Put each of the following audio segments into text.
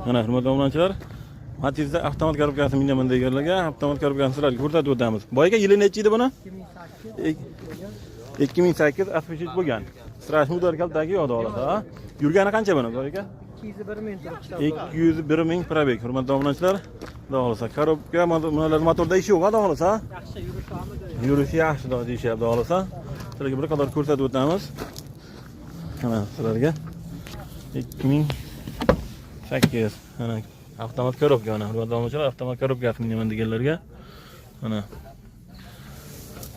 Mana, hurmatli obunachilar, Matizda avtomat korobkasi minaman deganlarga avtomat korobkasini sizlarga ko'rsatib o'tamiz. Boy aka, yili nechi edi buni? 2008, освежить bo'lgan. Страшный удар kaltagi yo'q, xudo xohlasa. Yurgani qancha buni, boy aka? 201 ming turibdi. 201 ming пробег, hurmatli obunachilar. Xudo xohlasa, korobka, bunalar motorda ishi yo'q, xudo xohlasa. Yaxshi yurishi hamma. Yurishi yaxshi deyishyapti, xudo xohlasa. Sizlarga bir qator ko'rsatib o'tamiz. Mana sizlarga 2008, mana avtomat korobka, mana, hurmatli obunachilar, avtomat korobkasi minaman deganlarga, mana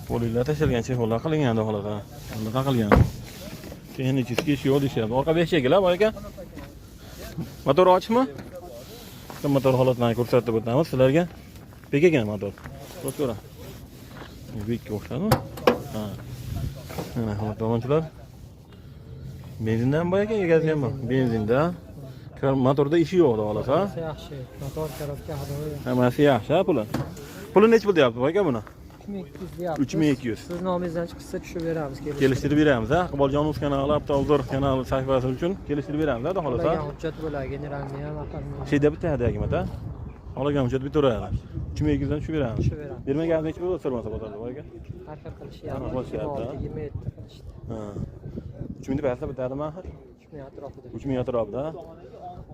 poliylar tashlangan, чехол lar qilingan, xudo xohlasa. Bunda taqilgan. Texnik ish yo'q deyishyapti. Orqa beshagilar, boy aka. Motor ochiqmi? Motor holatlarini ko'rsatib o'tamiz sizlarga. Bek ekan motor. Ko'rib ko'ra. Bekka o'xshadimi? Ha. Mana, hurmatli obunachilar. Benzindan, boy aka, gazga ham bor. Benzinda. Motorda ishi yo'q, xudo xohlasa. Yaxshi. Motor, korobka, hadovi. Hammasi yaxshi, ha, puli. Puli nechi pul deyapti, boy aka, buni? 3200 deyapmiz. 3200. Siz nomingizdan chiqsa tushib beramiz. Kelishtirib beramiz, ha? Iqboljon uz kanali, Avtoobzor kanali sahifasi uchun kelishtirib beramiz, xudo xohlasa. Xohlagan hujjat bo'ladi, generalniy ham, aqlli. Şeyda bitadi aka, xohlagan hujjat bitaveradi. 3200 dan tushib beramiz. Tushib beramiz. Bermagan nechi pul so'rmasa bozorda, boy aka? Har xil Har qilishyapti. xil qilishyapti, ha? 26, 27 qilishdi. Ha. 3000 deb aytsa bitadimi axir? 3000 atrofida. 3000 atrofida.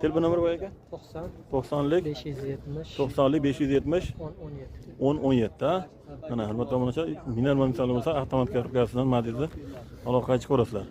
Telefon nomeri, boy aka? 90 90lik 570 90lik 570 10 17. 10 17, ha? Mana, hurmatli obunachilar, minar misoli bo'lsa, avtomat korobkasidan Matizni aloqaga chiqaverasizlar.